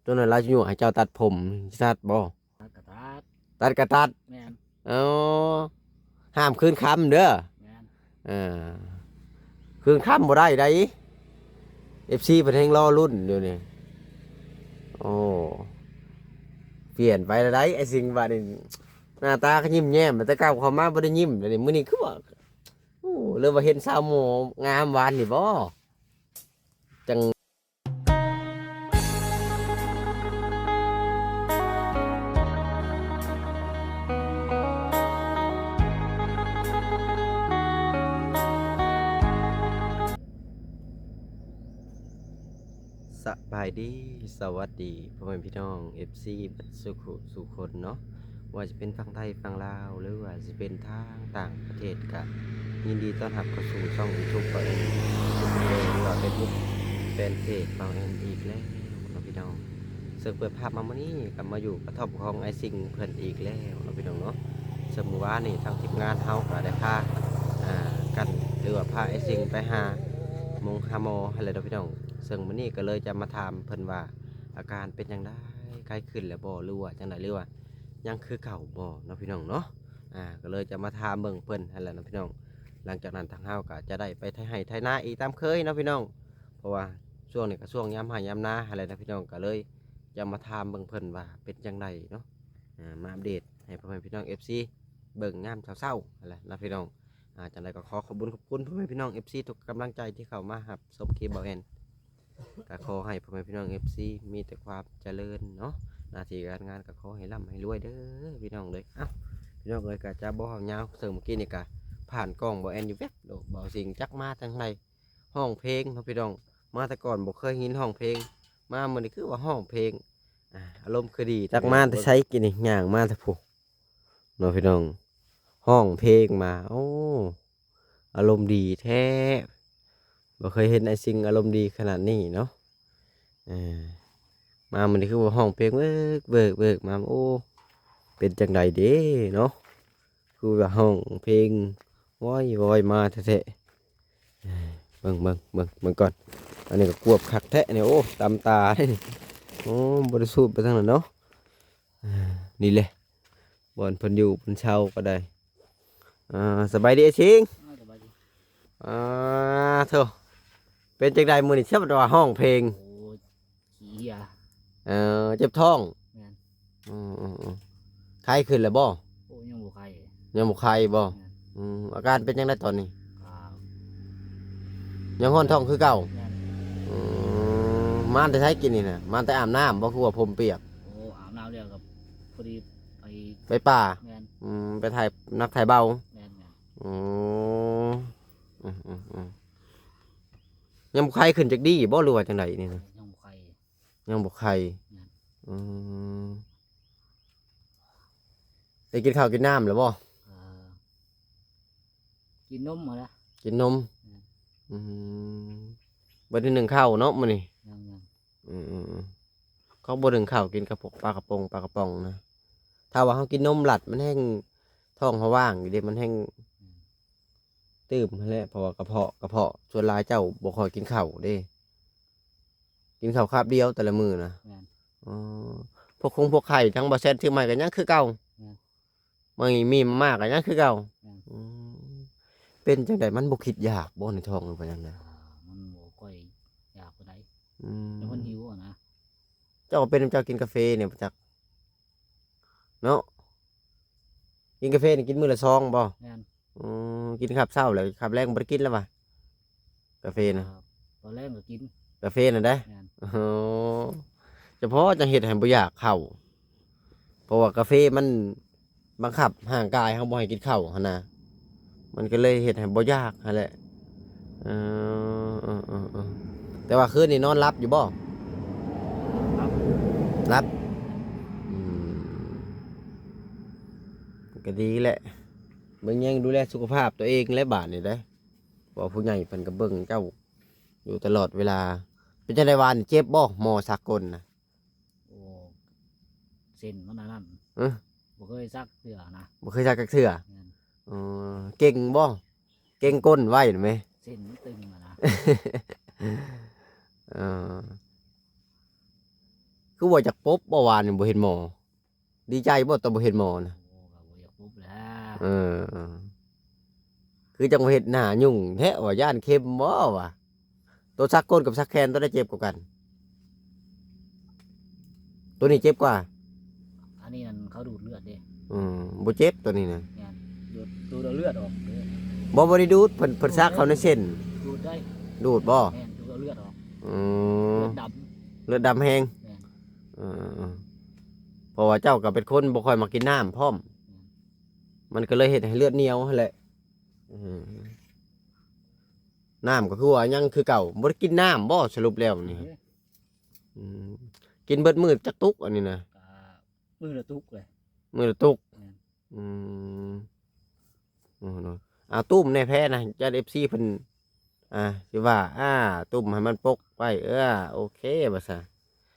ຕອນນັ້ນລາວຊິຍົວະໃຫ້ເຈົ້າຕັດຜົມ ຊິຕັດບໍ່? ຕັດກໍຕັດ ຕັດກໍຕັດ. ແມ່ນ. ອໍ ຫ້າມຄືນຄຳເດີ. ແມ່ນ. ເອີ ຄືນຄຳບໍ່ໄດ້ໃດ໋ ເອັຟຊີເພິ່ນແຮ່ງລໍລຸ້ນຢູ່ນີ້. ໂອ້ ປ່ຽນໄປແລ້ວໃດ໋ ອ້າຍສິງບາດນີ້ ໜ້າຕາກໍຍິ້ມແຍ້ມ ແຕ່ເກົ່າເຂົ້າມາບໍ່ໄດ້ຍິ້ມ ດຽວນີ້ ມື້ນີ້ຄືວ່າ ໂອ້ ຫຼືວ່າເຫັນສາວໝໍງາມວານນີ້ບໍ່? ຈັ່ງ ສະບາຍດີ ສະຫວັດດີ ພໍ່ແມ່ພີ່ນ້ອງ ເອັຟຊີ ເບິດສູ່ຜູ້ສູ່ຄົນເນາະ ບໍ່ວ່າຈະເປັນຝັ່ງໄທຝັ່ງລາວ ຫຼືວ່າຊິເປັນທາງຕ່າງປະເທດ ກະຍິນດີຕ້ອນຮັບເຂົ້າສູ່ຊ່ອງຢູທູບ ເບົາແອນ ຫຼືວ່າເຟສບຸກ ແຟນເພຈ ເບົາແອນ ອີກແລ້ວເນາະພີ່ນ້ອງ. ເຊິ່ງເປີດພາບມາມື້ນີ້ ກະມາຢູ່ກະທ່ອມຂອງອ້າຍສິງເພິ່ນອີກແລ້ວເນາະພີ່ນ້ອງເນາະ. ເຊິ່ງມື້ວານນີ້ທາງທີມງານເຮົາກະໄດ້ພາ ອ່າ ກັນ ຫຼືວ່າພາອ້າຍສິງໄປຫາໝົງຫາໝໍຫັ້ນແຫຼະເນາະພີ່ນ້ອງ. ເຊິ່ງມື້ນີ້ກະເລີຍຈະມາຖາມເພິ່ນວ່າ ອາການເປັນຈັ່ງໃດ ໄຄຂຶ້ນແລ້ວບໍ່ ຫຼືວ່າຈັ່ງໃດ ຫຼືວ່າຍັງຄືເກົ່າບໍ່ເນາະພີ່ນ້ອງເນາະ. ອ່າ ກໍເລີຍຈະມາຖາມເບິ່ງເພິ່ນຫັ້ນແຫຼະເນາະພີ່ນ້ອງ. ຫຼັງຈາກນັ້ນທາງເຮົາກໍຈະໄດ້ໄປໄຖໄຮ່ໄຖນາອີກຕາມເຄີຍເນາະພີ່ນ້ອງ ເພາະວ່າຊ່ວງນີ້ກໍຊ່ວງຍາມໄຮ່ຍາມນາຫັ້ນແຫຼະເນາະພີ່ນ້ອງ. ກໍເລີຍຈະມາຖາມເບິ່ງເພິ່ນວ່າເປັນຈັ່ງໃດເນາະ ອ່າ ມາອັບເດດໃຫ້ພໍ່ແມ່ພີ່ນ້ອງເອັຟຊີເບິ່ງຍາມເຊົ້າໆຫັ້ນແຫຼະເນາະພີ່ນ້ອງ. ອ່າ ຈັ່ງໃດກໍຂໍຂອບບຸນຂອບຄຸນພໍ່ແມ່ພີ່ນ້ອງເອັຟຊີທຸກກຳລັງໃຈທີ່ເຂົ້າມາຮັບຊົມຄລິບເບົາແອນ. ກໍຂໍໃຫ້ພໍ່ແມ່ພີ່ນ້ອງເອັຟຊີມີແຕ່ຄວາມຈະເລີນເນາະ ໜ້າທີ່ການງານກໍຂໍໃຫ້ລ່ຳໃຫ້ລວຍເດີພີ່ນ້ອງເດີ. ເອົ້າ ພີ່ນ້ອງເອີຍ ກໍຈະບໍ່ເວົ້າຍາວ ເຊິ່ງເມື່ອກີ້ນີ້ກໍຜ່ານກ້ອງເບົາແອນຢູ່ແວັບໂດດ ເບົາສິງຈັກມາທາງໃດ ຮ້ອງເພງເນາະພີ່ນ້ອງ. ມາແຕ່ກ່ອນບໍ່ເຄີຍເຫັນຮ້ອງເພງ ມາມື້ນີ້ຄືວ່າຮ້ອງເພງ ອ່າ ອາລົມຄືດີ ຈັກມາແຕ່ໃສກີ້ນີ້ ຍ່າງມາແຕ່ພຸ້ນ ເນາະພີ່ນ້ອງ ຮ້ອງເພງມາ. ໂອ້ ອາລົມດີແທ້ ບໍ່ເຄີຍເຫັນອ້າຍສິງອາລົມດີຂະໜາດນີ້ເນາະ. ເອີ ມາມື້ນີ້ຄືວ່າຮ້ອງເພງເວີກໆໆມາ ໂອ້ ເປັນຈັ່ງໃດເດເນາະ ຄືວ່າຮ້ອງເພງວອຍໆມາແທ້ໆ. ເອີ ເບິ່ງໆໆ ເບິ່ງກ່ອນ ອັນນີ້ກໍກວບຄັກແທ້ນີ້ ໂອ້ ຕຳຕາ ໂອ້ ບໍ່ໄດ້ສູດໄປທາງນັ້ນເນາະ. ອ່າ ນີ້ແຫຼະ ບ່ອນເພິ່ນຢູ່ເພິ່ນເຊົ່າກໍໄດ້. ອ່າ ສະບາຍດີອ້າຍສິງ. ອ່າ ສະບາຍດີ. ອ່າ ໂທ້ ເປັນຈັ່ງໃດມື້ນີ້ ຊຽບວ່າຮ້ອງເພງ? ໂອ້ ຂີ້ເຫື່ອ. ເອີ ເຈັບທ້ອງ. ແມ່ນ. ອືມໆໆ ໄຂ້ຂຶ້ນແລ້ວບໍ່? ໂອ້ ຍັງບໍ່ໄຂ້. ຍັງບໍ່ໄຂ້ບໍ່? ແມ່ນ. ອືມ ອາການເປັນຈັ່ງໃດຕອນນີ້? ກໍຍັງຮ້ອນທ້ອງຄືເກົ່າ? ແມ່ນ. ອືມ ມາແຕ່ໃສກິນນີ້ນະ? ມາແຕ່ອາບນ້ຳບໍ່? ຄືວ່າຜົມປຽກ? ໂອ້ ອາບນ້ຳແລ້ວກໍພໍດີໄປ ໄປປ່າ? ແມ່ນ. ອືມ ໄປໄຖ ນັກໄຖເບົາ? ແມ່ນໆ. ອືມ ອືມໆ ຍັງບໍ່ໄຂ້ຂຶ້ນຈັກດີ້ບໍ່ ຫຼືວ່າຈັ່ງໃດນີ້ນະ? ຍັງບໍ່ໄຂ້. ຍັງບໍ່ໄຂ້. ແມ່ນ. ອືມ ໄດ້ກິນເຂົ້າກິນນ້ຳແລ້ວບໍ່? ເອີ ກິນນົມຫັ້ນແຫຼະ. ກິນນົມ. ແມ່ນ. ອືມ ບໍ່ໄດ້ໜຶ້ງເຂົ້າເນາະມື້ນີ້? ຍັງໆ. ອືມໆ ເຂົາບໍ່ໜຶ້ງເຂົ້າ ກິນກະປົງ ປາກະປົງ ປາກະປ໋ອງນະ. ຖ້າວ່າເຮົາກິນນົມລັດ ມັນແຮ່ງ ທ້ອງເຮົາວ່າງຢູ່ເດ້ ມັນແຮ່ງ ອືມ ຕື່ມຫັ້ນແຫຼະ ເພາະວ່າກະເພາະ ກະເພາະ ສ່ວນຫຼາຍເຈົ້າບໍ່ຄ່ອຍກິນເຂົ້າເດ້ ກິນເຂົ້າຄາບດຽວແຕ່ລະມື້ນະ. ແມ່ນ. ອໍ ພວກຄົງພວກໄຂ່ທາງບໍ່ແຊນຖືມາໃຫ້ກໍຍັງຄືເກົ່າ. ແມ່ນ. ມີມາມ່າກໍຍັງຄືເກົ່າ. ແມ່ນ. ອືມ ເປັນຈັ່ງໃດ ມັນບໍ່ຄິດຢາກບໍ່ໃນທ້ອງ ຫຼືວ່າຈັ່ງໃດ? ອ່າ ມັນບໍ່ຄ່ອຍຢາກປານໃດ. ອືມ ແຕ່ມັນຫິວຫັ້ນນະ. ເຈົ້າເປັນ ເຈົ້າກິນກາເຟນີ້ບໍ່ຈັກ ເນາະ ກິນກາເຟນີ້ກິນມື້ລະຊອງບໍ່? ແມ່ນ. ອືມ ກິນຄາບເຊົ້າແລ້ວ ຄາບແລງບໍ່ໄດ້ກິນແລ້ວຫວາ? ກາເຟນະ ອ່າ ຕອນແລງກໍກິນ ກາເຟນະໄດ໋. ແມ່ນ. ອໍ ສະເພາະຈັ່ງເຮັດໃຫ້ບໍ່ຢາກເຂົ້າ ເພາະວ່າກາເຟມັນບັງຄັບຮ່າງກາຍເຮົາບໍ່ໃຫ້ກິນເຂົ້າຫັ້ນນະ ມັນກໍເລີຍເຮັດໃຫ້ບໍ່ຢາກຫັ້ນແຫຼະ. ເອີ ເອີ ເອີ ເອີ ແຕ່ວ່າຄືນນີ້ນອນຫຼັບຢູ່ບໍ່? ຫຼັບ. ຫຼັບ. ອືມ ກໍດີແຫຼະ ເບິ່ງແຍງດູແລສຸຂະພາບຕົວເອງແຫຼະບາດນີ້ເດ້ ເພາະວ່າຜູ້ໃຫຍ່ເພິ່ນກໍເບິ່ງເຈົ້າຢູ່ຕະຫຼອດເວລາ. ເປັນຈັ່ງໃດວານນີ້ ເຈັບບໍ່ ໝໍສັກກົ້ນນະ? ໂອ້ ເສັ້ນມັນອັນນັ້ນ ເອີ ບໍ່ເຄີຍສັກເທື່ອນະ. ບໍ່ເຄີຍສັກຈັກເທື່ອ. ແມ່ນ. ເອີ ເກັ່ງບໍ່? ເກັ່ງກົ້ນໄວ້ນະແມ່. ເສັ້ນມັນຕຶງຫັ້ນນະ. ເອີ ເອີ ເອີ ຄືວ່າຢາກປົບບໍ່ ວານນີ້ບໍ່ເຫັນໝໍ? ດີໃຈບໍ່ຕອນບໍ່ເຫັນໝໍນະ? ໂອ້ ກໍບໍ່ຢາກປົບແຫຼະ. ເອີ ຄືຈັ່ງວ່າເຮັດໜ້າຫຍຸ້ງແທ້ວ່າ ຢ້ານເຂັມບໍ່ວ່າ? ໂຕສັກກົ້ນກັບສັກແຂນ ໂຕໃດເຈັບກວ່າກັນ? ໂຕນີ້ເຈັບກວ່າ? ອັນນີ້ນັ້ນເຂົາດູດເລືອດເດ້. ອືມ ບໍ່ເຈັບໂຕນີ້ນະ? ແມ່ນ ດູດ ດູດເອົາເລືອດອອກເດ້. ບໍ່ ບໍ່ໄດ້ດູດ ເພິ່ນ ເພິ່ນສັກເຂົ້າໃນເສັ້ນ. ດູດໄດ້. ດູດບໍ່? ແມ່ນ ດູດເອົາເລືອດອອກ. ອືມ ເລືອດດຳ ເລືອດດຳແຮງ. ແມ່ນ. ເອີ ເພາະວ່າເຈົ້າກໍເປັນຄົນບໍ່ຄ່ອຍມັກກິນນ້ຳພ້ອມ. ແມ່ນ. ມັນກໍເລີຍເຮັດໃຫ້ເລືອດໜຽວຫັ້ນແຫຼະ. ອືມ ນ້ຳກໍຄືວ່າຍັງຄືເກົ່າ ບໍ່ໄດ້ກິນນ້ຳບໍ່ສະຫຼຸບແລ້ວນີ້? ອືມ ກິນເບິດມື້ຈັກຕຸກອັນນີ້ນະ? ກະມື້ລະຕຸກເລີຍ. ມື້ລະຕຸກ. ແມ່ນ. ອືມ ເອົາ ຕຸ້ມແດ່ແພ້ນະ ຢ້ານເອັຟຊີເພິ່ນ ອ່າ ຊິວ່າ ອ່າ ຕຸ້ມໃຫ້ມັນປົກໄວ້. ເອີ ໂອເຄ ວ່າຊະ.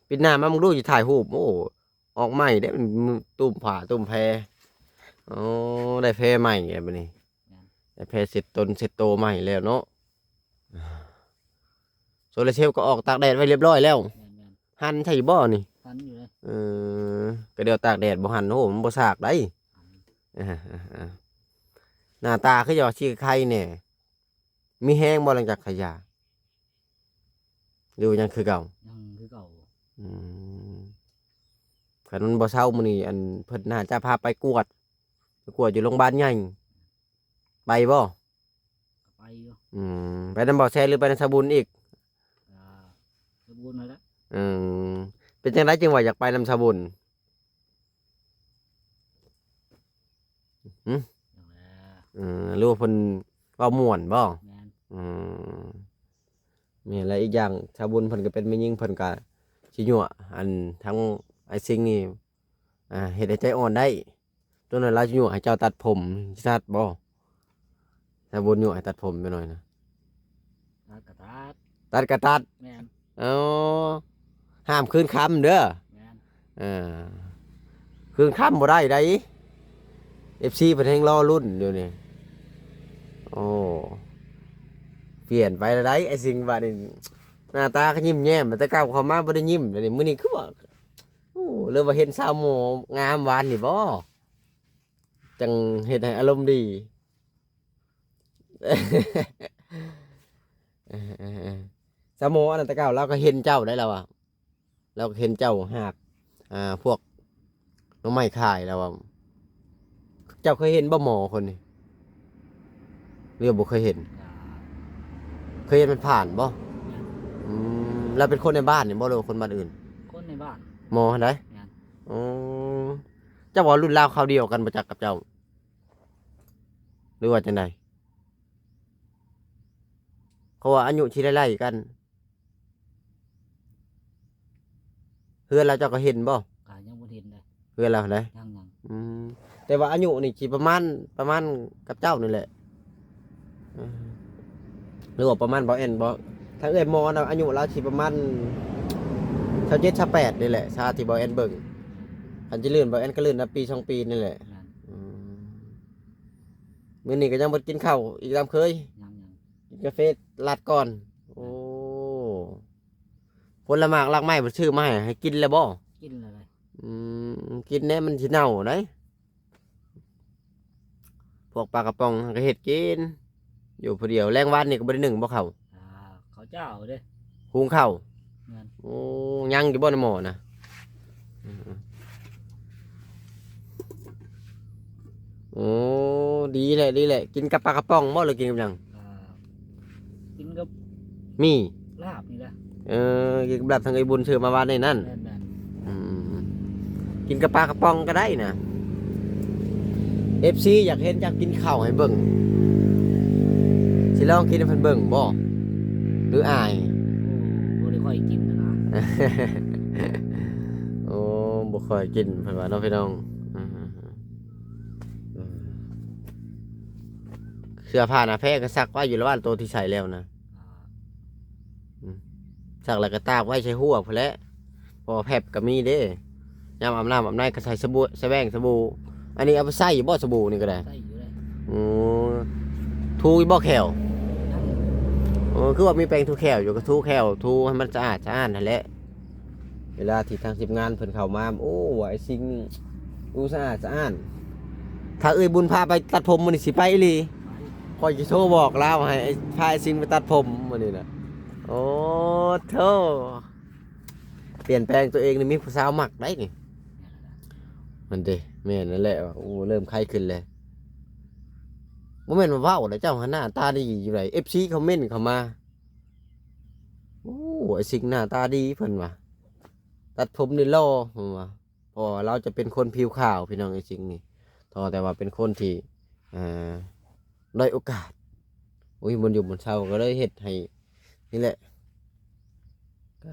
ປີໜ້າມາເບິ່ງດູ ຊິຖ່າຍຮູບ. ໂອ້ ອອກໃໝ່ເດ້ ຕຸ້ມຜ້າຕຸ້ມແພ. ໂອ້ ໄດ້ແພໃໝ່ແລ້ວບັດນີ້. ແມ່ນ. ໄດ້ແພເຊັດຕົນເຊັດໂຕໃໝ່ແລ້ວເນາະ. ໂຊລາເຊວກໍອອກຕາກແດດໄວ້ຮຽບຮ້ອຍແລ້ວ. ແມ່ນໆ. ຫັນໃສ່ຢູ່ບໍ່ນີ້? ຫັນຢູ່ເດ້. ເອີ ກໍດຽວຕາກແດດບໍ່ຫັນ ໂອ້ ມັນບໍ່ສາກໄດ໋. ອືມ ເອີໆໆ ໜ້າຕາຄືຈະວ່າຊິໄຄແດ່. ມີແຮງບໍ່ຫຼັງຈາກຂາຍຢາ? ຫຼືວ່າຍັງຄືເກົ່າ? ຍັງຄືເກົ່າ. ອືມ ຄັນມັນບໍ່ເຊົາມື້ນີ້ ອັນ ເພິ່ນໜ້າຈະພາໄປກວດ ໄປກວດຢູ່ໂຮງບານໃຫຍ່. ໄປບໍ່? ກໍໄປຢູ່. ອືມ ໄປນຳບ່າວແຊ ຫຼືໄປນຳສາວບຸນອີກ? ກໍສາວບຸນຫັ້ນແຫຼະ. ອືມ ເປັນຈັ່ງໃດຈຶ່ງວ່າຢາກໄປນຳສາວບຸນ? ຫື? ຫຍັງແຫຼະ? ເອີ ຫຼືວ່າເພິ່ນເວົ້າມ່ວນບໍ່? ແມ່ນ. ອືມ ແມ່ນແຫຼະ. ອີກຢ່າງສາວບຸນເພິ່ນກໍເປັນແມ່ຍິງ ເພິ່ນກໍຊິຍົວະ ອັນ ທັງອ້າຍຊິງນີ້ ອ່າ ເຮັດໃຫ້ໃຈອ່ອນໄດ້. ຕົວນັ້ນລາວຊິຍົວະໃຫ້ເຈົ້າຕັດຜົມ ຊິຕັດບໍ່? ສາວບຸນຍົວະໃຫ້ຕັດຜົມຈັກໜ້ອຍນະ. ຕັດກໍຕັດ. ຕັດກໍຕັດ. ແມ່ນ. ອໍ ຫ້າມຄືນຄຳເດີ. ແມ່ນ. ເອີ ຄືນຄຳບໍ່ໄດ້ໃດ໋ ເອັຟຊີເພິ່ນແຮ່ງລໍລຸ້ນຢູ່ນີ້. ໂອ້ ປ່ຽນໄປແລ້ວໃດ໋ ໄອ້ສິງບາດນີ້ ໜ້າຕາກໍຍິ້ມແຍ້ມ ແຕ່ເກົ່າເຂົ້າມາບໍ່ໄດ້ຍິ້ມ ດຽວນີ້ ມື້ນີ້ຄືວ່າ ໂອ້ ຫຼືວ່າເຫັນສາວໝໍງາມວານນີ້ບໍ່ ຈັ່ງເຮັດໃຫ້ອາລົມດີ. ເອີໆໆ ສາວໝໍອັນນັ້ນແຕ່ເກົ່າລາວກໍເຫັນເຈົ້າໄດ໋ ລາວວ່າ ລາວກໍເຫັນເຈົ້າຫາກ ອ່າ ພວກໜໍ່ໄມ້ຂາຍ ລາວວ່າ. ເຈົ້າເຄີຍເຫັນບໍ່ໝໍຄົນນີ້ ຫຼືວ່າບໍ່ເຄີຍເຫັນ? ເຄີຍເຫັນຜ່ານໆບໍ່? ອືມ ລາວເປັນຄົນໃນບ້ານນີ້ບໍ່ ຫຼືວ່າຄົນບ້ານອື່ນ? ຄົນໃນບ້ານ. ໝໍຫັ້ນໃດ? ແມ່ນ. ອໍ ເຈົ້າວ່າລຸ້ນລາວຄາວດຽວກັນບໍ່ຈັກກັບເຈົ້າ ຫຼືວ່າຈັ່ງໃດ? ເພາະວ່າອາຍຸຊິໄລ່ໆກັນ. ເຮືອນລາວເຈົ້າກໍເຫັນບໍ່? ກໍຍັງບໍ່ເຫັນເດ້. ເຮືອນລາວໃດ? ຍັງໆ. ອືມ ແຕ່ວ່າອາຍຸນີ້ຊິປະມານ ປະມານກັບເຈົ້ານີ້ແຫຼະ. ເອີ ຫຼືວ່າປະມານບ່າວແອນບໍ່? ຖ້າເອື້ອຍໝໍນະ ອາຍຸລາວຊິປະມານຊາວເຈັດ ຊາວແປດນີ້ແຫຼະ ຊາທີ່ບ່າວແອນເບິ່ງ. ຄັນຊິລື່ນ ບ່າວແອນກໍລື່ນນະ ປີສອງປີນີ້ແຫຼະ. ອືມ ມື້ນີ້ກໍຍັງບໍ່ໄດ້ກິນເຂົ້າອີກຕາມເຄີຍ. ຍັງໆ. ກິນກາເຟລັດກ່ອນ. ໂອ້ ຜົນລະໝາກລາກໄມ້ເພິ່ນຊື້ມາໃຫ້ ໃຫ້ກິນແລ້ວບໍ່? ກິນແລ້ວ. ອືມ ກິນແດ່ ມັນຊິເນົ່າໃດ໋. ພວກປາກະປ໋ອງກໍເຮັດກິນຢູ່ຜູ້ດຽວ. ແລງວານນີ້ກໍບໍ່ໄດ້ໜຶ້ງບໍ່ເຂົ້າ? ອ່າ ເຂົ້າເຈົ້າເດ້. ຫຸງເຂົ້າ? ແມ່ນ. ໂອ້ ຍັງຢູ່ບໍ່ໃນໝໍ້ນະ? ໂອ້ ດີແຫຼະ ດີແຫຼະ. ກິນກັບປາກະປ໋ອງບໍ່ ຫຼືກິນກັບຫຍັງ? ອ່າ ກິນກັບໝີ່ ລາບນີ້ແຫຼະ. ເອີ ກິນກັບລາບ ທາງເອື້ອຍບຸນຊື້ມາວານນີ້ນັ້ນ. ແມ່ນໆ. ອືມ ກິນກັບປາກະປ໋ອງກໍໄດ້ນະ. ເອັຟຊີຢາກເຫັນເຈົ້າກິນເຂົ້າໃຫ້ເບິ່ງ ຊິລອງກິນໃຫ້ເພິ່ນເບິ່ງບໍ່ ຫຼືອາຍ? ໂອ້ ບໍ່ໄດ້ຄ່ອຍກິນນະ. ໂອ້ ບໍ່ຄ່ອຍກິນເພິ່ນວ່າເນາະ ພີ່ນ້ອງ. ເສື້ອຜ້າໜ້າແພກໍຊັກໄວ້ຢູ່ລະວ່າ ໂຕທີ່ໃສ່ແລ້ວນະ. ອືມ ຊັກແລ້ວກໍຕາກໄວ້ໃສ່ຮົ້ວພຸ້ນແຫຼະ ເພາະວ່າແຟບກໍມີເດ້. ຍາມອາບນ້ຳອາບໃນກໍໃສ່ສະບູ່ ສະແຫວງສະບູ່. ອັນນີ້ເອົາໄປໃຊ້ຢູ່ບໍ່ ສະບູ່ນີ້ກໍໄດ້? ໃຊ້ຢູ່ເດ້. ໂອ້ ຖູຢູ່ບໍ່ແຂ້ວ? ຍັງ. ໂອ້ ຄືວ່າມີແປງຖູແຂ້ວຢູ່ ກໍຖູແຂ້ວ ຖູໃຫ້ມັນສະອາດສະອ້ານຫັ້ນແຫຼະ. ເວລາທີ່ທາງທີມງານເພິ່ນເຂົ້າມາ ໂອ້ ອ້າຍຊິງດູສະອາດສະອ້ານ. ຖ້າເອື້ອຍບຸນພາໄປຕັດຜົມມື້ນີ້ ຊິໄປອີ່ຫຼີ. ຂ້ອຍຊິໂທບອກລາວໃຫ້ພາອ້າຍຊິງໄປຕັດຜົມມື້ນີ້ນະ. ໂອ້ໂທ້ ປ່ຽນແປງຕົວເອງນີ້ມີຜູ້ສາວມັກໄດ໋ນີ້. ແມ່ນເດ້ ແມ່ນນັ້ນແຫຼະ. ໂອ້ ເລີ່ມໄຄຂຶ້ນແລ້ວ. ບໍ່ແມ່ນວ່າເວົ້າເດ້ ເຈົ້າຫັ້ນໜ້າຕາດີຢູ່ໃດ໋. ເອັຟຊີຄອມເມັນເຂົ້າມາ ໂອ້ ອ້າຍຊິງໜ້າຕາດີ ເພິ່ນວ່າ ຕັດຜົມນີ້ຫຼໍ່ ເພິ່ນວ່າ. ເພາະວ່າລາວຈະເປັນຄົນຜິວຂາວ ພີ່ນ້ອງ ອ້າຍຊິງນີ້ ເທົ່າແຕ່ວ່າເປັນຄົນທີ່ ເອີ ດ້ອຍໂອກາດ ບໍ່ມີບ່ອນຢູ່ບ່ອນເຊົາ ກໍເລີຍເຮັດໃຫ້ນີ້ແຫຼະ. ກໍ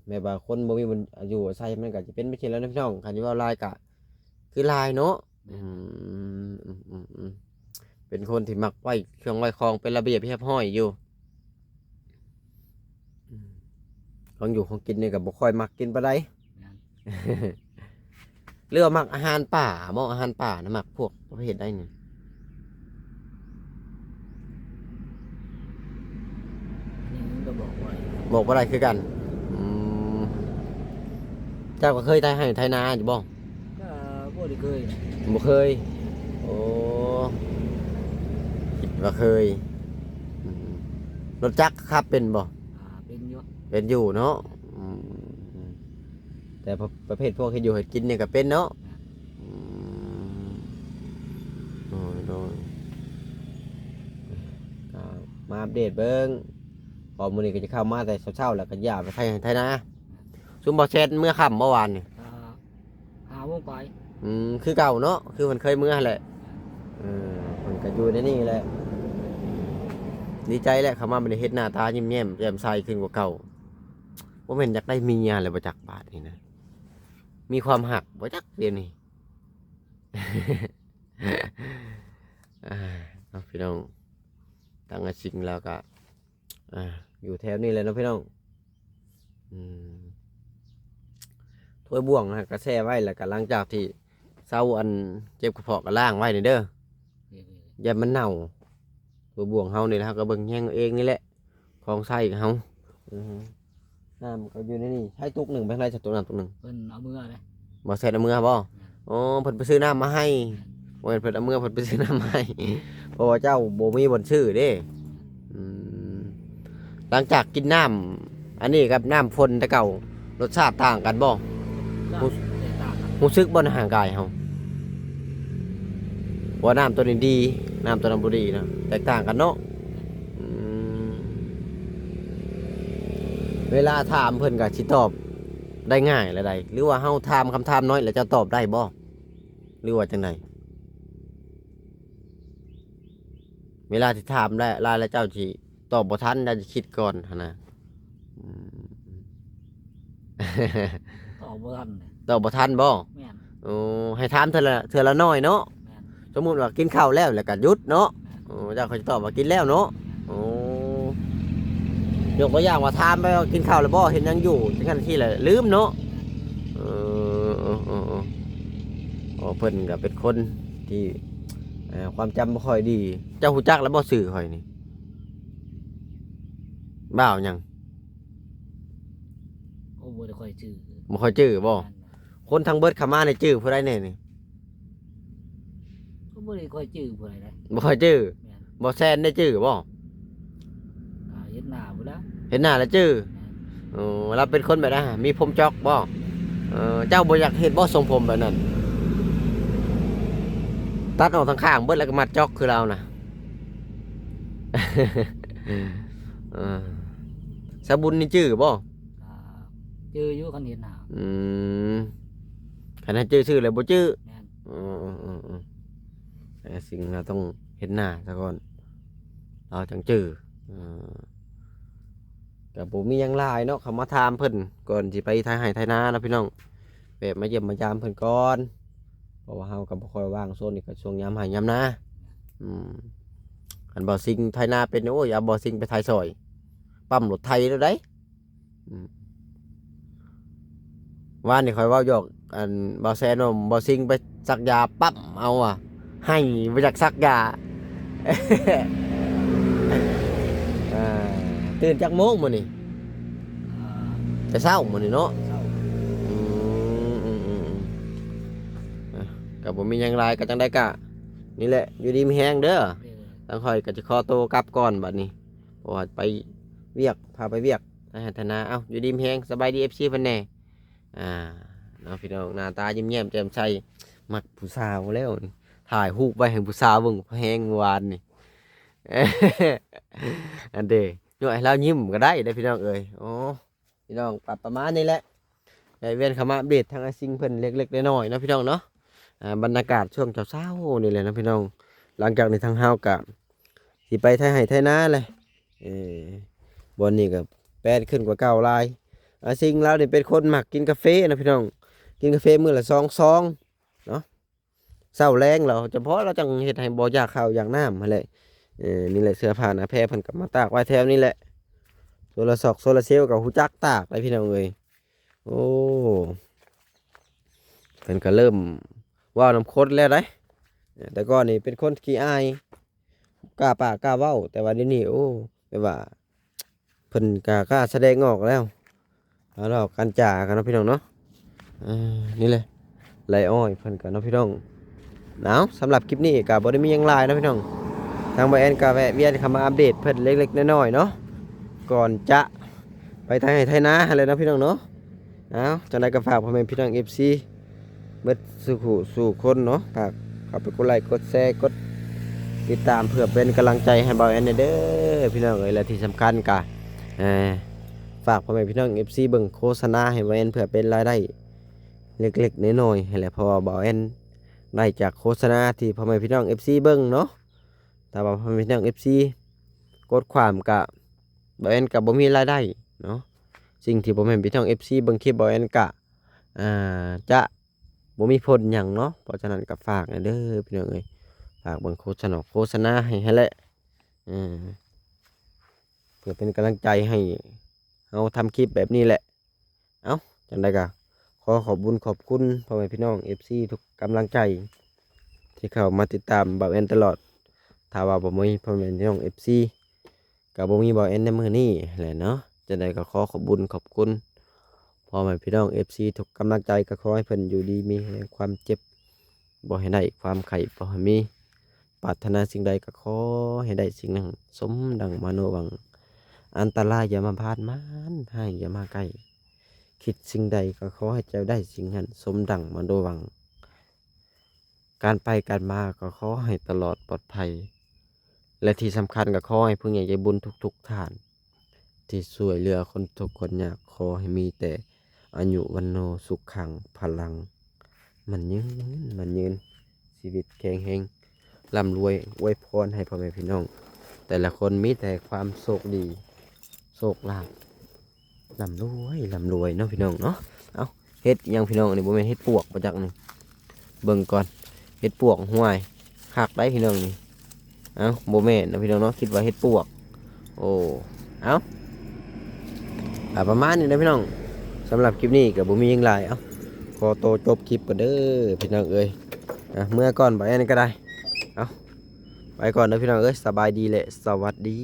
ແບບວ່າຄົນບໍ່ມີບ່ອນຢູ່ອາໄສ ມັນກໍຈະເປັນແບບນີ້ແຫຼະເນາະ ພີ່ນ້ອງ. ຄັນຊິເວົ້າຫຼາຍກໍຄືຫຼາຍເນາະ. ອືມ ເປັນຄົນທີ່ມັກໄວ້ເຄື່ອງໄວ້ຂອງເປັນລະບຽບຮຽບຮ້ອຍຢູ່. ອືມ ຂອງຢູ່ຂອງກິນນີ້ກໍບໍ່ຄ່ອຍມັກກິນປານໃດ. ແມ່ນ ຫຼືວ່າມັກອາຫານປ່າບໍ? ອາຫານປ່ານະ ມັກພວກປະເພດໃດນີ້? ອັນນີ້ມັນກໍບອກບໍ່ໄດ້ ບອກບໍ່ໄດ້ຄືກັນ. ອືມ ເຈົ້າກໍເຄີຍໄຖໄຮ່ໄຖນາຢູ່ບໍ? ກໍບໍ່ໄດ້ເຄີຍ. ບໍ່ເຄີຍ. ໂອ້ ຄິດວ່າເຄີຍ. ອືມ ລົດຈັກຂັບເປັນບໍ? ອ່າ ເປັນຢູ່ ເປັນຢູ່ເນາະ. ອືມ ແຕ່ປະ ປະເພດພວກເຮັດຢູ່ເຮັດກິນນີ້ກໍເປັນເນາະ. ແມ່ນ ອືມ ໂດຍ ໂດຍ ກໍມາອັບເດດເບິ່ງ ເພາະມື້ນີ້ກໍຈະເຂົ້າມາແຕ່ເຊົ້າໆ ແລ້ວກໍຢາກໄປໄຖໄຮ່ໄຖນາ. ແມ່ນ ຊຸມບໍ່ແຊນເມືອຄ່ຳບໍ່ວານນີ້? ອ່າ ຫ້າໂມງປາຍ. ອືມ ຄືເກົ່າເນາະ ຄືເພິ່ນເຄີຍເມືອຫັ້ນແຫຼະ. ເອີ ເພິ່ນກໍຢູ່ໃນນີ້ແຫຼະ. ດີໃຈແຫຼະ ເຂົ້າມາບັດນີ້ເຫັນໜ້າຕາຍິ້ມແຍ້ມແຈ່ມໃສຂຶ້ນກວ່າເກົ່າ. ບໍ່ແມ່ນຢາກໄດ້ເມຍແລ້ວບໍ່ຈັກບາດນີ້ນະ ມີຄວາມຮັກບໍ່ຈັກດຽວນີ້. ອ່າ ເນາະ ພີ່ນ້ອງ ທາງອ້າຍຊິງລາວກໍ ອ່າ ຢູ່ແຖວນີ້ແຫຼະເນາະ ພີ່ນ້ອງ. ອືມ ຖ້ວຍບ່ວງຫັ້ນກໍແຊ່ໄວ້ ແລ້ວກໍຫຼັງຈາກທີ່ເຊົາອັນເຈັບກະເພາະກໍລ້າງໄວ້ນີ້ເດີ ເອີ ເອີ ຢ້ານມັນເນົ່າ. ຖ້ວຍບ່ວງເຮົານີ້ແຫຼະ ເຮົາກໍເບິ່ງແຍງເອງນີ້ແຫຼະ ຂອງໃຊ້ເຮົາ. ອືມ ນ້ຳກໍຢູ່ໃນນີ້ ໃຊ້ຕຸກໜຶ່ງ ໄປທາງໃດ ໃຊ້ຕຸກນ້ຳຕຸກໜຶ່ງ? ເພິ່ນເອົາເມືອເດ້. ບໍ່ແຊນເອົາເມືອບໍ່? ແມ່ນ ໂອ້ ເພິ່ນໄປຊື້ນ້ຳມາໃຫ້. ແມ່ນ ບໍ່ແມ່ນເພິ່ນເອົາເມືອ ເພິ່ນໄປຊື້ນ້ຳມາໃຫ້ ເພາະວ່າເຈົ້າບໍ່ມີບ່ອນຊື້ເດ້. ແມ່ນ ອືມ ຫຼັງຈາກກິນນ້ຳອັນນີ້ກັບນ້ຳຝົນແຕ່ເກົ່າ ລົດຊາດຕ່າງກັນບໍ່? ກໍແຕກຕ່າງກັນ. ຮູ້ ຮູ້ສຶກບໍ່ໃນຮ່າງກາຍເຮົາ ວ່ານ້ຳຕົວນີ້ດີ ນ້ຳຕົວນັ້ນບໍ່ດີນະ ແຕກຕ່າງກັນເນາະ? ອືມ ເວລາຖາມເພິ່ນກໍຊິຕອບໄດ້ງ່າຍລະໃດ ຫຼືວ່າເຮົາຖາມຄຳຖາມນ້ອຍແລ້ວເຈົ້າຕອບໄດ້ບໍ່ ຫຼືວ່າຈັ່ງໃດ? ເວລາທີ່ຖາມຫຼາຍໆ ແລ້ວເຈົ້າຊິຕອບບໍ່ທັນ ເຈົ້າຊິຄິດກ່ອນຫັ້ນນະ. ອືມ ຕອບບໍ່ທັນ. ຕອບບໍ່ທັນບໍ່? ແມ່ນ. ໂອ້ ໃຫ້ຖາມເທື່ອລະ ເທື່ອລະໜ້ອຍເນາະ. ແມ່ນ. ສົມມຸດວ່າກິນເຂົ້າແລ້ວ ແລ້ວກໍຢຸດເນາະ. ແມ່ນ. ໂອ້ ເຈົ້າກໍຊິຕອບວ່າກິນແລ້ວເນາະ. ໂອ້ ຍົກຕົວຢ່າງວ່າຖາມໄປວ່າກິນເຂົ້າແລ້ວບໍ່ ເຮັດຫຍັງຢູ່ ຈັ່ງຊັ້ນຊີ້ແຫຼະລືມເນາະ. ເອີ ເອີ ເອີ ເອີ ເອີ ເພິ່ນກໍເປັນຄົນທີ່ ເອີ ຄວາມຈຳບໍ່ຄ່ອຍດີ. ເຈົ້າຮູ້ຈັກແລ້ວບໍ່ຊື່ຂ້ອຍນີ້? ບ່າວຫຍັງ? ໂອ້ ບໍ່ໄດ້ຄ່ອຍຈື່. ບໍ່ຄ່ອຍຈື່ບໍ່? ແມ່ນ. ຄົນທັງເບິດເຂົ້າມານີ້ຈື່ຜູ້ໃດແດ່ນີ້? ກໍບໍ່ໄດ້ຄ່ອຍຈື່ຜູ້ໃດເດ້. ບໍ່ຄ່ອຍຈື່. ແມ່ນ. ບໍ່ແຊນໄດ້ຈື່ບໍ່? ອ່າ ເຫັນໜ້າພຸ້ນລະ. ເຫັນໜ້າແລ້ວຈື່. ແມ່ນ. ໂອ້ ລາວເປັນຄົນແບບໃດ? ມີຜົມຈອກບໍ່? ເອີ ເຈົ້າບໍ່ຢາກເຮັດບໍ່ ຊົງຜົມແບບນັ້ນ? ຕັດອອກທັງຂ້າງເບິດ ແລ້ວກໍມັດຈອກຄືລາວນະ. ເອີ ສາວບຸນນີ້ຈື່ບໍ່? ກໍຈື່ຢູ່ ຄັນເຫັນໜ້າ. ອືມ ຄັນໃຫ້ຈື່ຊື່ແລ້ວບໍ່ຈື່. ແມ່ນ. ເອີ ເອີ ເອີ ເອີ ສິ່ງເຮົາຕ້ອງເຫັນໜ້າຊະກ່ອນ ເຮົາຈັ່ງຈື່. ເອີ ກໍບໍ່ມີຫຍັງຫຼາຍເນາະ ເຂົ້າມາຖາມເພິ່ນກ່ອນຊິໄປໄຖໄຮ່ໄຖນາເນາະ ພີ່ນ້ອງ. ແວະມາຢ້ຽມມາຢາມເພິ່ນກ່ອນ ເພາະວ່າເຮົາກໍບໍ່ຄ່ອຍວ່າງ ຊ່ວງນີ້ກໍຊ່ວງຍາມໄຮ່ຍາມນາ. ອືມ ຄັນບ່າວຊິງໄຖນາເປັນ ໂອ້ຍ ເອົາບ່າວຊິງໄປໄຖຊ່ອຍ ປ້ຳລົດໄຖແລ້ວໃດ໋. ອືມ ວານນີ້ຂ້ອຍເວົ້າຫຍອກ ອັນ ບ່າວແຊນວ່າ ບ່າວຊິງໄປສັກຢາປ້ຳເອົາວ່າ ໄຫ້ບໍ່ຢາກສັກຢາ. ເອີ ຕື່ນຈັກໂມງມື້ນີ້? ອ່າ ແຕ່ເຊົ້າມື້ນີ້ເນາະ. ເຊົ້າ. ກໍບໍ່ມີຫຍັງຫຼາຍ ກໍຈັ່ງໃດກໍນີ້ແຫຼະ ຢູ່ດີມີແຮງເດີ. ໂດຍ ທາງຂ້ອຍກໍຈະຂໍໂຕກັບກ່ອນບັດນີ້ ເພາະວ່າໄປວຽກ ພາໄປວຽກ ໄປໄຮ່ໄປນາ. ເອົ້າ ຢູ່ດີມີແຮງ ສະບາຍດີ ເອັຟຊີ ເພິ່ນແດ່. ອ່າ ເນາະ ພີ່ນ້ອງ ໜ້າຕາຍິ້ມແຍ້ມແຈ່ມໃສ ມັກຜູ້ສາວແລ້ວນີ້ ຖ່າຍຮູບໄວ້ໃຫ້ຜູ້ສາວເບິ່ງແຮງມື້ວານນີ້. ອັນເດ ຍ້ອຍໃຫ້ລາວຍິ້ມກໍໄດ້ເດ້ ພີ່ນ້ອງເອີຍ. ໂອ້ ພີ່ນ້ອງ ປະ ປະມານນີ້ແຫຼະ ໄດ້ແວ່ນເຂົ້າມາອັບເດດທາງອ້າຍຊິງເພິ່ນເລັກໆນ້ອຍໆເນາະ ພີ່ນ້ອງເນາະ. ອ່າ ບັນຍາກາດຊ່ວງເຊົ້າໆນີ້ແຫຼະເນາະ ພີ່ນ້ອງ. ຫຼັງຈາກນີ້ທາງເຮົາກະຊິໄປໄຖໄຮ່ໄຖນາແຫຼະ. ເອີ ບ່ອນນີ້ກະແປດຂຶ້ນກວ່າເກົ່າຫຼາຍ. ອ້າຍຊິງລາວນີ້ເປັນຄົນມັກກິນກາເຟເນາະ ພີ່ນ້ອງ ກິນກາເຟມື້ລະສອງຊອງເນາະ. ເຊົ້າແລງລາວ ຈຳເພາະລາວຈັ່ງເຮັດໃຫ້ບໍ່ຢາກເຂົ້າຢາກນ້ຳຫັ້ນແຫຼະ. ເອີ ນີ້ແຫຼະ ເສື້ອຜ້າໜ້າແພເພິ່ນກໍມາຕາກໄວ້ແຖວນີ້ແຫຼະ. ໂຊລາຊອກໂຊລາເຊວກໍຮູ້ຈັກຕາກໄດ໋ ພີ່ນ້ອງເອີຍ. ໂອ້ ເພິ່ນກໍເລີ່ມເວົ້ານຳຄົນແລ້ວໄດ໋. ແຕ່ກ່ອນນີ້ເປັນຄົນຂີ້ອາຍ ກ້າປາກກ້າເວົ້າ ແຕ່ວ່າດຽວນີ້ ໂອ້ ແບບວ່າ ເພິ່ນກໍກ້າສະແດງອອກແລ້ວ ການເວົ້າການຈາກັນເນາະ ພີ່ນ້ອງເນາະ. ເອີ ນີ້ແຫຼະ ໄລ່ອ້ອຍເພິ່ນກໍເນາະ ພີ່ນ້ອງ. ເອົາ ສຳລັບຄລິບນີ້ກໍບໍ່ໄດ້ມີຫຍັງຫຼາຍເນາະ ພີ່ນ້ອງ. ທາງບ່າວແອນກໍແວະວຽນເຂົ້າມາອັບເດດເພິ່ນເລັກໆນ້ອຍໆເນາະ ກ່ອນຈະໄປໄຖໄຮ່ໄຖນາຫັ້ນແຫຼະເນາະ ພີ່ນ້ອງເນາະ. ເອົາ ຈັ່ງໃດກໍຝາກພໍ່ແມ່ພີ່ນ້ອງ ເອັຟຊີ ເບິດສູ່ຜູ້ສູ່ຄົນເນາະ ຝາກເຂົ້າໄປກົດໄລ້ກົດແຊ ກົດຕິດຕາມ ເພື່ອເປັນກຳລັງໃຈໃຫ້ບ່າວແອນແດ່ເດີ ພີ່ນ້ອງເອີຍ. ແລະທີ່ສຳຄັນກະ ເອີ ຝາກພໍ່ແມ່ພີ່ນ້ອງ ເອັຟຊີ ເບິ່ງໂຄສະນາໃຫ້ບ່າວແອນ ເພື່ອເປັນລາຍໄດ້ເລັກໆນ້ອຍໆຫັ້ນແຫຼະ ເພາະວ່າບ່າວແອນໄດ້ຈາກໂຄສະນາທີ່ພໍ່ແມ່ພີ່ນ້ອງ ເອັຟຊີ ເບິ່ງເນາະ. ຖ້າວ່າພໍ່ແມ່ພີ່ນ້ອງ ເອັຟຊີ ກົດຂ້າມກະ ບ່າວແອນກະບໍ່ມີລາຍໄດ້ເນາະ. ສິ່ງທີ່ພໍ່ແມ່ພີ່ນ້ອງ ເອັຟຊີ ເບິ່ງຄລິບບ່າວແອນກະ ອ່າ ຈະ ບໍ່ມີຜົນຫຍັງເນາະ. ເພາະສະນັ້ນກໍຝາກແດ່ເດີພີ່ນ້ອງເອີຍ ຝາກເບິ່ງໂຄສະນາ ໂຄສະນາໃຫ້ຫັ້ນແຫຼະ ເອີ ເພື່ອເປັນກຳລັງໃຈໃຫ້ເຮົາທຳຄລິບແບບນີ້ແຫຼະ. ເອົ້າ ຈັ່ງໃດກໍຂໍຂອບບຸນຂອບຄຸນພໍ່ແມ່ພີ່ນ້ອງ ເອັຟຊີ ທຸກກຳລັງໃຈທີ່ເຂົ້າມາຕິດຕາມບ່າວແອນຕະຫຼອດ. ຖ້າວ່າບໍ່ມີພໍ່ແມ່ພີ່ນ້ອງ ເອັຟຊີ ກໍບໍ່ມີບ່າວແອນໃນມື້ນີ້ແຫຼະເນາະ. ຈັ່ງໃດກໍຂໍຂອບບຸນຂອບຄຸນພໍ່ແມ່ພີ່ນ້ອງ ເອັຟຊີ ທຸກກຳລັງໃຈ ກໍຂໍໃຫ້ເພິ່ນຢູ່ດີມີແຮງ ຄວາມເຈັບບໍ່ໃຫ້ໄດ້ ຄວາມໄຂ້ບໍ່ໃຫ້ມີ. ປາດຖະໜາສິ່ງໃດກໍຂໍໃຫ້ໄດ້ສິ່ງນັ້ນສົມດັ່ງມະໂນຫວັງ. ອັນຕະລາຍຢ່າມາພາດ ມານຮ້າຍຢ່າມາໃກ້. ຄິດສິ່ງໃດກໍຂໍໃຫ້ເຈົ້າໄດ້ສິ່ງນັ້ນສົມດັ່ງມະໂນຫວັງ. ການໄປການມາກໍຂໍໃຫ້ຕະຫຼອດປອດໄພ ແລະທີ່ສຳຄັນກໍຂໍໃຫ້ຜູ້ໃຫຍ່ໃຈບຸນທຸກໆທ່ານ ທີ່ຊ່ວຍເຫຼືອຄົນທຸກຄົນຍາກ ຂໍໃຫ້ມີແຕ່ອາຍຸວັນໂນສຸຂັງພະລັງ ໝັ້ນຍືນ ໝັ້ນຍືນ ຊີວິດແຂງແຮງ ລ່ຳລວຍ. ອວຍພອນໃຫ້ພໍ່ແມ່ພີ່ນ້ອງແຕ່ລະຄົນມີແຕ່ຄວາມໂຊກດີ ໂຊກລາບ ລ່ຳລວຍ ລ່ຳລວຍເນາະ ພີ່ນ້ອງເນາະ. ເອົ້າ ເຫັດຫຍັງພີ່ນ້ອງ ອັນນີ້ບໍ່ແມ່ນເຫັດປວກບໍ່ຈັກນີ້ ເບິ່ງກ່ອນ. ເຫັດປວກ ຫ້ວຍ ຄັກໄດ໋ພີ່ນ້ອງນີ້. ເອົ້າ ບໍ່ແມ່ນເນາະພີ່ນ້ອງເນາະ ຄິດວ່າເຫັດປວກ. ໂອ້ ເອົ້າ ອ່າ ປະມານນີ້ເນາະພີ່ນ້ອງ. ສຳລັບຄລິບນີ້ກໍບໍ່ມີຫຍັງຫຼາຍ ເອົ້າ ຂໍໂຕຈົບຄລິບກ່ອນເດີພີ່ນ້ອງເອີຍ. ອ່າ ເມືອກ່ອນ ບ່າວແອນກໍໄດ້. ເອົ້າ ໄປກ່ອນເດີພີ່ນ້ອງເອີຍ ສະບາຍດີ ແລະ ສະຫວັດດີ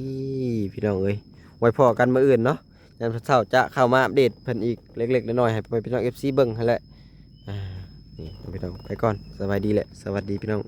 ພີ່ນ້ອງເອີຍ. ໄວ້ພໍ້ກັນມື້ອື່ນເນາະ ຍາມເຊົ້າຈະເຂົ້າມາອັບເດດເພິ່ນອີກເລັກໆນ້ອຍໆ ໃຫ້ພໍ່ແມ່ພີ່ນ້ອງ ເອັຟຊີ ເບິ່ງຫັ້ນແຫຼະ. ອ່າ ນີ້ພີ່ນ້ອງ ໄປກ່ອນ ສະບາຍດີ ແລະ ສະຫວັດດີພີ່ນ້ອງ.